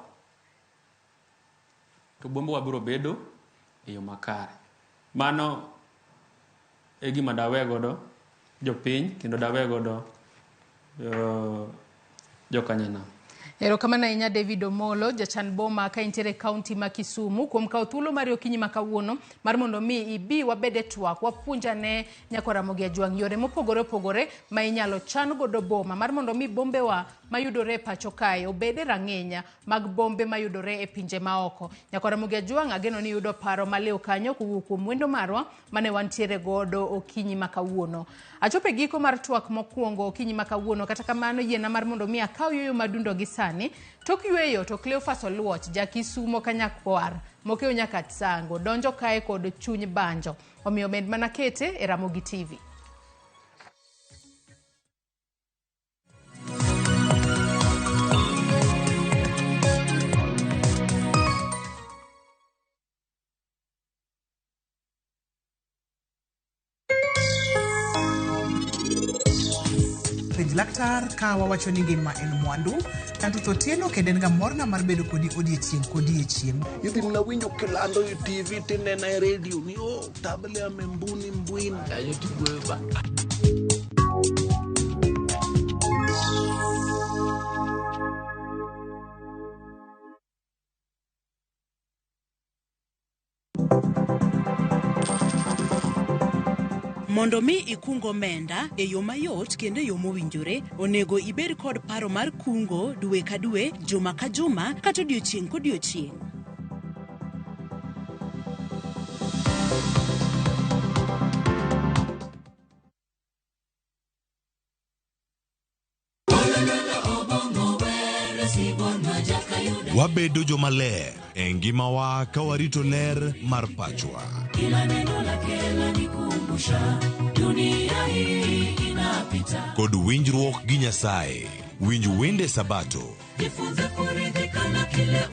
to bombewa biro bedo e yo makare. Mano e gima dawe godo jopiny kendo dawe godo jokanyanam. Erokamano ahinya David Omolo, jachan boma ka intiere kaunti ma Kisumu, kuom kawo thuolo mari okinyi ma kawuono mar mondo mi ibi wabed e twak, wapuonjane nyakwa Ramogi Ajwang' yore mopogore opogore ma inyalo chan godo boma mar mondo mi bombewa mayudore e pacho kae obed e rang'iny mag bombe mayudore e pinje maoko. Nyakwa Ramogi Ajwang', ageno ni yudo paro maliw kanyo kowuok kuom wendo marwa mane wantiere godo okinyi ma kawuono. Achopo e giko mar twak mokwongo okinyi ma kawuono, kata kamano yiena mar mondo mi akaw yueyo madundo gi sani. Tok yueyo to Cleophas Oluoch, ja Kisumo kanyakwar, mokew nyaka Tsango, donjo kae kod chuny banjo. Omiyo med mana kete e Ramogi TV. Penj laktar ka wawacho ni ngima en mwandu. Kanto Otieno kendo en ga morna mar bedo kodi odiechieng' kodiechieng'. Idhi mana winjo kilando e TV tinena e radio ni o table amembuni mbwin kanyo tigoyo ba. Mondo mi ikung omenda e yo mayot kendo e yo mowinjore, onego ibed kod paro mar kungo dwe ka dwe, juma ka juma, kata odiochieng' kodiochieng'. Wabedo jomaler e ngimawa ka warito ler mar pachwa. Kila neno lake lanikumbusha dunia hii inapita. Kod winjruok gi Nyasaye. Winj wende Sabato. Jifunze kuridhika na kile